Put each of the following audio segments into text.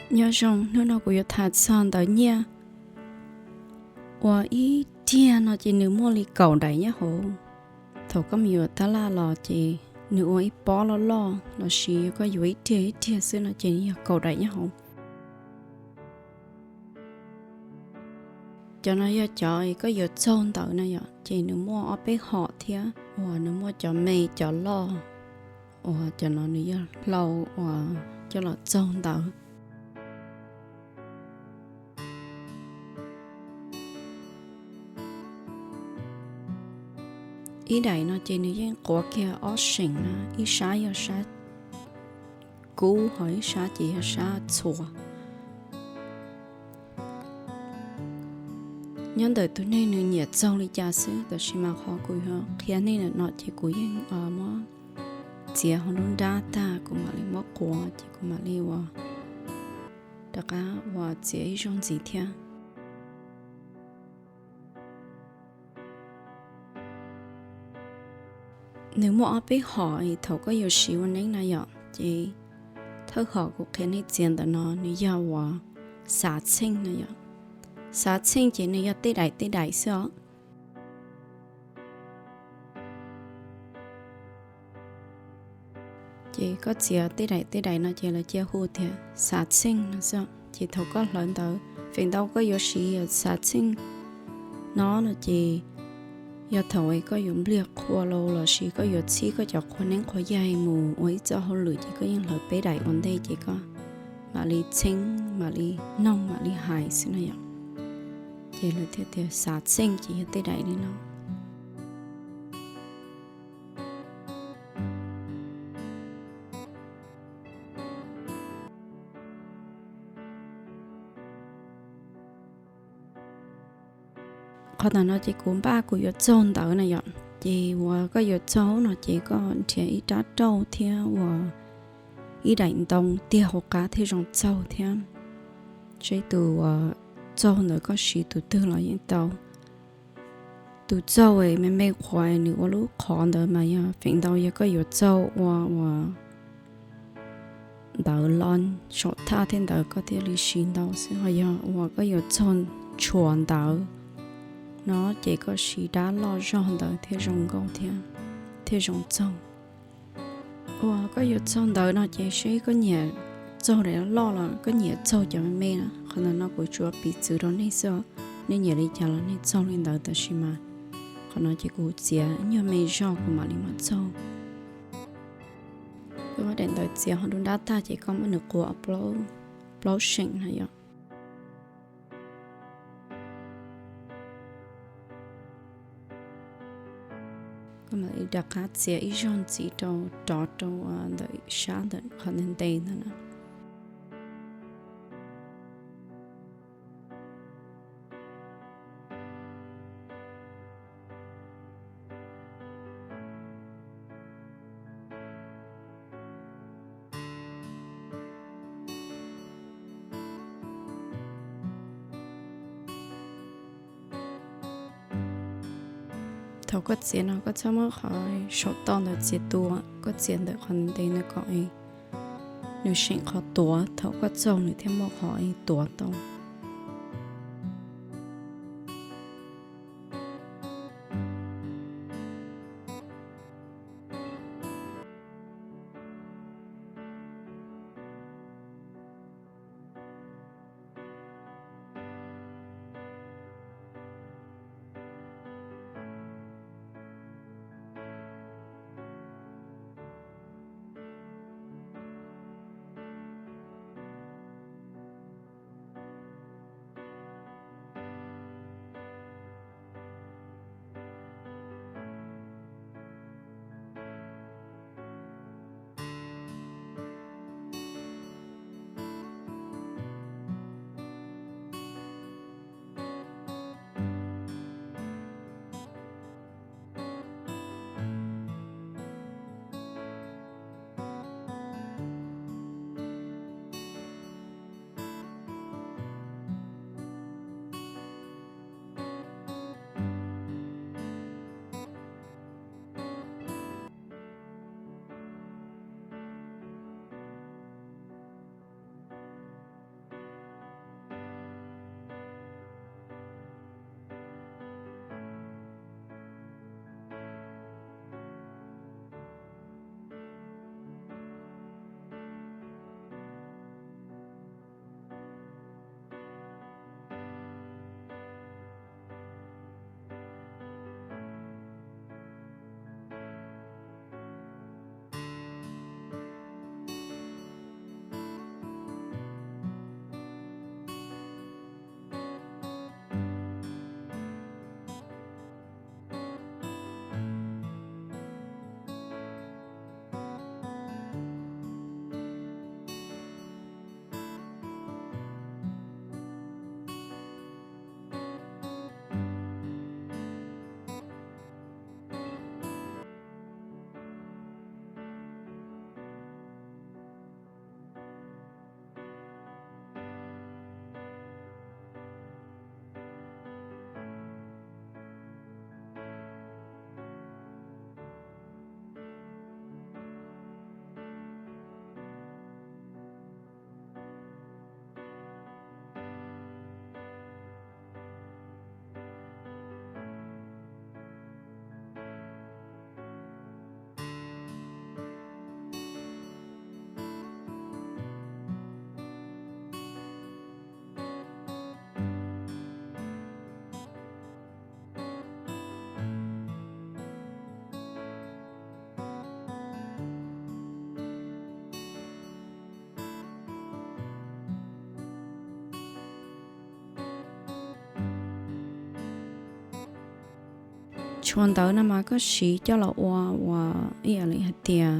Nyob zoo, hnub no kuv yuav tham txog ntawv nyiaj uas ib tiag no ces nws muaj li kaum daim nyob hauv. Thaum koj mus yuav tab laj los ces nws ua ib pob loj loj lossis yog koj yuav ib tiag ib tiag xwb no ces nws yog kaum daim nyob hauv. Cov no yog cov koj yuav txaug ntawv na yom, ces nws muaj ob peb hom thiab uas nws muaj cov me cov loj, uas cov no nws yog hlau uas coj los txaug ntawv. Ib daim no ces nws yeej quav kiag ob seem na, ib sab yog sab kub ho ib sab ces yog sab txhua. Nyob ntawm tus neeg nws nyiam txaug li cas xwb, tab sis mas qhov kuv yuav qhia nej ntawm no ces kuv yeej muab txiav hauv lub nrab tag kuv mam li muab quav ces kuv mam li ua rov qab ua txiav ib zaug ntxiv thiab. Nws muaj ob peb hom es thaum koj yuav siv ua neeb na yom, ces thawj hom kuv qhia nej txiav ntawm no nws yog uas xav txheej na yom. Xav txheej ces nws yog tej daim tej daim xwb os. Ces koj txiav tej daim tej daim no ces lawv cia hu tias xav txheej no xwb. Ces thaum koj hlawv ntawv, feem ntau koj yuav siv xav txheej no no ces yog thaum koj yuav npliag qhua los lossis koj yuav txhib koj cov qhua neeb qhua yaig mus ua ib txoj hauj lwm ces koj yeej hlawv peb daim ua ntej ces koj mam li txheeb mam li noog mam li hais xwb na yom. Ces lawv thiaj tias xav txheej ces yog tej daim li no. Qhov ntawm no ces kuv npaj kuv yuav txaug ntawv na yom. Ces uas koj yuav txaug no ces koj nrhiav ib rab rauj thiab uas ib daim ntoo tiag hauv qab thiaj zoo txaug thiab. Seb tus uas txaug ntawd koj siv tus twg los yeej tau. Tus txaug me me qhuav nws ua lub qhov ntawd mas yog feem ntau yog koj yuav txaug ua uas ntawv loj saum thaj thiab ntawd koj thiaj li siv ntau xwb, ho yog uas koj yuav txaug tshuam ntawv no ces koj siv dab loj zog ntawd thiaj zoo nkauj thiab thiaj zoo txaug. Uas koj yuav txaug ntawv no ces seb koj nyiam txaug daim loj los koj nyiam txaug cov me me na. Qhov ntawm no kuv tsuas piv txwv rau nej xwb, nej nyiam li cas los nej txaug li ntawd, tab sis mas qhov no ces kuv txiav nyuag me zog kuv mam li muab txaug. Koj muab daim ntawv txiav ho dub nrab tag ces koj muab nws quav plaub seem na yom. Koj mam li rov qab txiav ib zaug ntxiv rau rov rau ntawm sab ntawm qhov ntev ntev ntawd na. Thaum koj txiav no koj txhob muab qhov saum toj ntawd txiav tuav, koj txiav ntawm qhov ntev ntawd kom nws seem qhov tuav, thaum koj txaug nws thiaj muaj qhov tuav tau. Tshua ntawv no mas koj siv coj los ua, ua ib yam li hais tias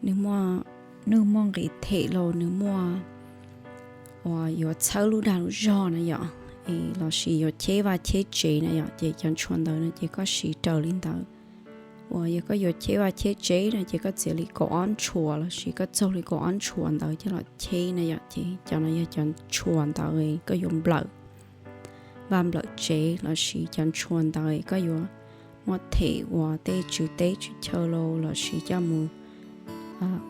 nws muaj, nws muaj nqis them los nws muaj uas yuav txhawb lub dag lub zog na yom, es lossis yuav cheb vaj cheb tsev na yom, ces cov ntshua ntawv no ces koj siv raws li ntawd. Uas yog koj yuav cheb vaj cheb tsev no ces koj txiav li kaum ob ntshua lossis koj txaug li kaum ob ntshua ntawv coj los cheb na yom, ces cov no yog cov ntshua ntawv koj yuav nplawm vaj nplawm tsev lossis cov ntshua ntawv koj yuav muab them uas tej tswv teb tswv chaw los lossis coj mus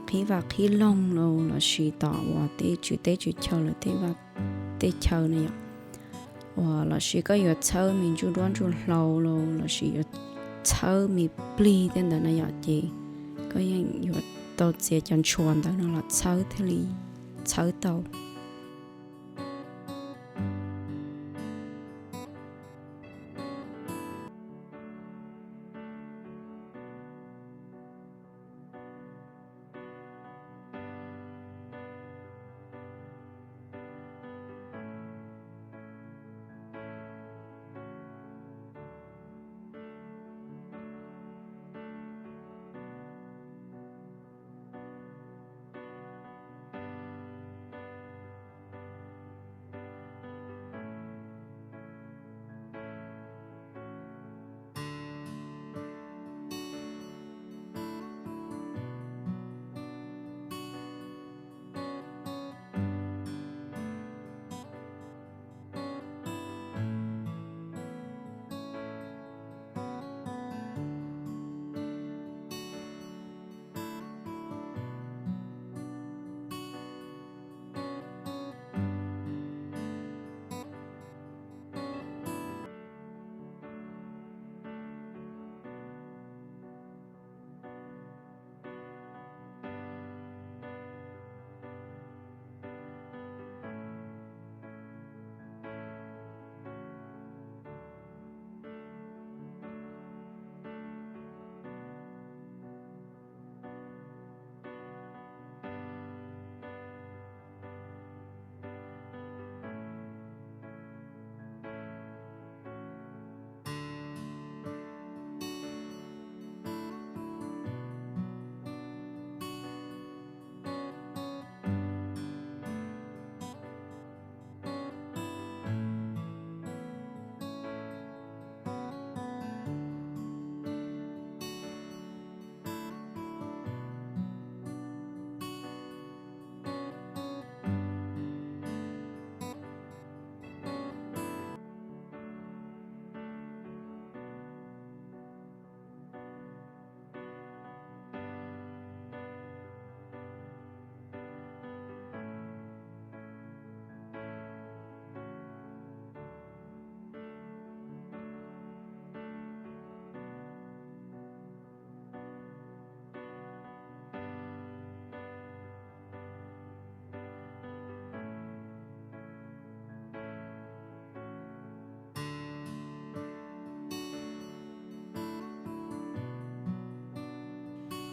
qhib vaj qhib loog los lossis tom uas tej tswv teb tswv chaw lawm tej vaj tej chaw na yom. Uas lossis koj yuav txhawb me ntsuj duab ntsuj hlauv los lossis yuav txhawb me plig tej ntawd na yom, ces koj yeej yuav tau txiav cov ntshua ntawv no los txhawb thiaj li txhawb tau.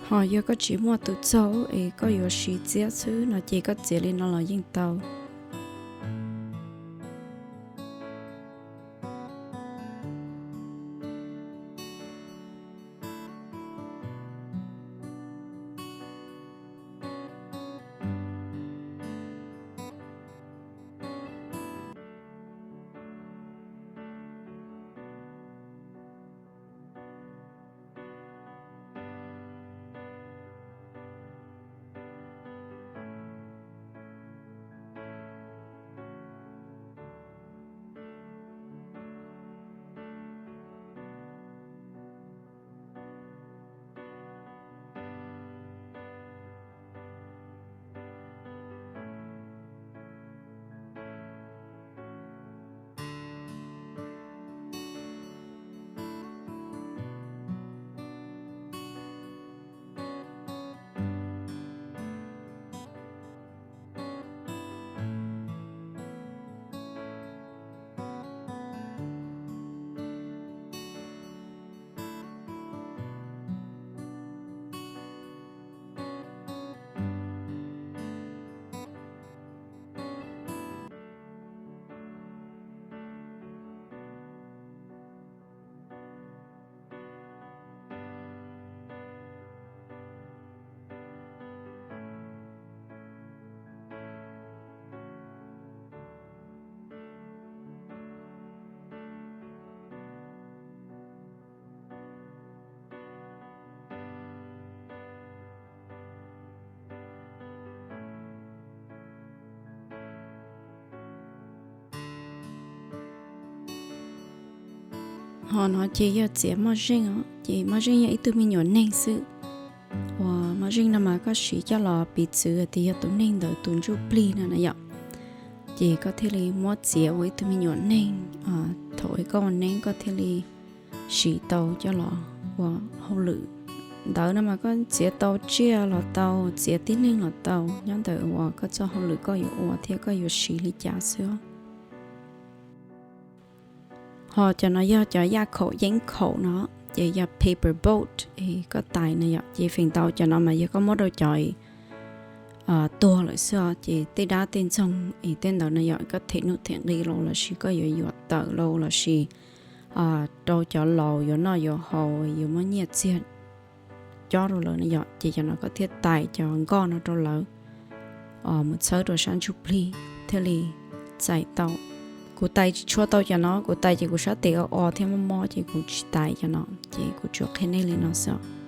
Ho yog koj tsis muaj tus txaug es koj yuav siv txiab xwb no ces koj txiav li no los yeej tau. Ho no ces yog txiav moj zeej os, ces moj zeej yog ib tug me nyuam neeg xwb. Uas moj zeej no mas koj siv coj los piv txwv tias yog tus neeg ntawd tus ntsuj plig no na yom. Ces koj thiaj li muab txiav ua ib tug me nyuam neeg, thaum koj ua neeb koj thiaj li siv tau coj los ua hauj lwm. Ntawv no mas koj txiav tau tsiaj los tau, txiav tib neeg los tau, nyob ntawm uas koj txoj hauj lwm koj yuav ua thiab koj yuav siv li cas xwb. Ho cov no yog cov yaj khaum yeeb khaum no, ces yog paper boat es koj tais no yom. Ces feem ntau cov no mas yog koj muab rau cov tuag lawm xwb os, ces tej dab tej ntxoog es tej ntawd no yom, koj them nuj them nqi los lossis koj yuav yuam tawm los lossis rau cov laus yuav noj yuav haus yuav muab nyiaj txiag cob rau lawv no yom, ces cov no koj thiaj tais cov nkoj no rau lawv mus txhawb rau sab ntsuj plig thiaj li txais tau. Kuv tais tsis tshua tau cov no, kuv tais ces kuv sab tes o o thiab mob mob ces kuv tsis tais cov no, ces kuv tsuas qhia nej li no xwb.